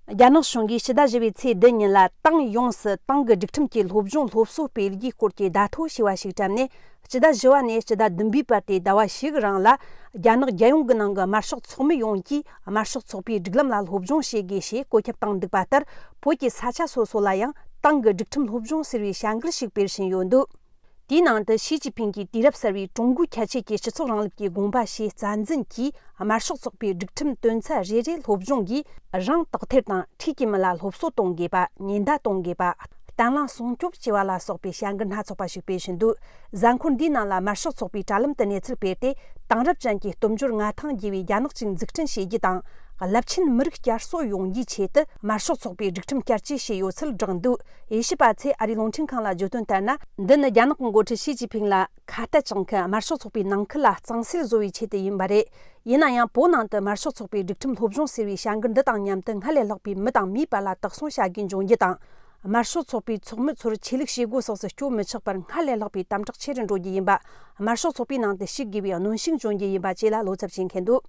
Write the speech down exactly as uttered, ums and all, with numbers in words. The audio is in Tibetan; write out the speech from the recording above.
རྒྱ་ནག་གཞུང་གིས་སྤྱི་ཟླ་བཞི་པའི་ཚེས་བདུན་ཉིན་ལ་ཏང་ཡོངས་སུ་ཏང་གི་སྒྲིག་ཁྲིམས་ཀྱི་སློབ་སྦྱོང་སློབ་གསོ་སྤེལ་རྒྱུའི་སྐོར་གྱི་བརྡ་ཐོ་ཞེས་པ་ཞིག་བཀྲམ་ནས། སྤྱི་ཟླ་བཞི་པ་ནས་སྤྱི་ཟླ་བདུན་པའི་བར་དུ་ཟླ་བ་ཞིག་གི་རིང་ལ། རྒྱ་ནག་རྒྱལ་ཡོངས་ཀྱི་ནང་གི་དམར་ཤོག་ཚོགས་མི་ཡོངས་ཀྱིས་དམར་ཤོག་ཚོགས་པའི་སྒྲིག་ལམ་ལ་སློབ་སྦྱོང་བྱེད་དགོས་ཞེས་བཀོད་ཁྱབ་བཏང་འདུག་པ་ལྟར། བོད་ཀྱི་ས་ཆ་སོ་སོ་ལ་ཡང་ཏང་གི་སྒྲིག་ཁྲིམས་སློབ་སྦྱོང་ཟེར་བའི་བྱ་འགུལ་ཞིག་སྤེལ་བཞིན་ཡོད་འདུག་དེའི་ནང་དུ་ཞི་ཅིན་ཕིང་གིས་དུས་རབས་གསར་བའི་ཀྲུང་གོའི་ཁྱད་ཆོས་ཀྱི་སྤྱི་ཚོགས་རིང་ལུགས་ཀྱི་དགོངས་པ་ཞེས་རྩ་འཛིན་གྱིས། དམར་ཤོག་ཚོགས་པའི་སྒྲིག་ཁྲིམས་དོན་ཚན་རེ་རེ་སློབ་སྦྱོང་གིས། རང་དག་ཐེར་དང་འཁྲིས་ཀྱི་མི་ལ་སློབ་གསོ་གཏོང་དགོས་པ། ཉེན་བརྡ་གཏོང་དགོས་པ། བརྟན་ལྷིང་སྲུང་སྐྱོབ་བྱེད་པ་ལ་སོགས་པའི་བྱ་འགུལ་སྣ་ཚོགས་པ་ཞིག་སྤེལ་བཞིན་འདུག་གཟའ་འཁོར་འདིའི་ནང་ལ་དམར་ཤོག་ཚོགས་པའི་དྲ་ལམ་དུ་གནས་ཚུལ་སྤེལ་ཏེ། དེང་རབས་ཅན་གྱི་སྟོབས་འབྱོར་མངའ་ཐང་རྒྱས་པའི་རྒྱ་ནག་ཅིག་འཛུགས་སྐྲུན་བྱེད་རྒྱུ་དང་། རླབས་ཆེན་མི་རིགས་བསྐྱར་གསོ་ཡོང་རྒྱུའི་ཆེད་དུ་དམར་ཤོག་ཚོགས་པའི་སྒྲིག་ཁྲིམས་བསྐྱར་བཅོས་བྱས་ཡོད་ཚུལ་བསྒྲགས་འདུག་ཨེ་ཤི་པ་ཚེ་ཨ་རིའི་རླུང་འཕྲིན་ཁང་ལ་བརྗོད་དོན་ལྟར་ན། འདི་ནི་རྒྱ་ནག་གི་འགོ་ཁྲིད་ཞི་ཅིན་ཕིང་ལ་ཁ་གཏད་གཅོག་མཁན་དམར་ཤོག་ཚོགས་པའི་ནང་ཁུལ་ལ་གཙང་སེལ་བཟོ་བའི་ཆེད་དུ་ཡིན་པ་རེད། ཡིན་ན་ཡང་། བོད་ནང་དུ་དམར་ཤོག་ཚོགས་པའི་སྒྲིག་ཁྲིམས་སློབ་སྦྱོང་ཟེར་བའི་བྱ་འགུལ་འདི་དང་མཉམ་དུ་སྔར་ལས་ལྷག་པའི་མི་དང་མིའི་བར་ལ་དག་སྲུང་བྱ་དགོས་འབྱུང་རྒྱུ་དང་། དམར་ཤོག་ཚོགས་པའི་ཚོགས་མི་ཚོར་ཆོས་ལུགས་བྱེད་སྒོ་སོགས་སུ་སྐྱོད་མི་ཆོག་པར་སྔར་ལས་ལྷག་པའི་དམ་དྲག་ཆེ་རུ་འགྲོ་རྒྱུ་ཡིན་པ། དམར་ཤོག་ཚོགས་པའི་ནང་དུ་ཞུགས་དགོས་པའི་གནོན་ཤུགས་འཇོན་རྒྱུ་ཡིན་པ་བཅས་ལ་བློ་འཚབ་བྱེད་མཁན་འདུག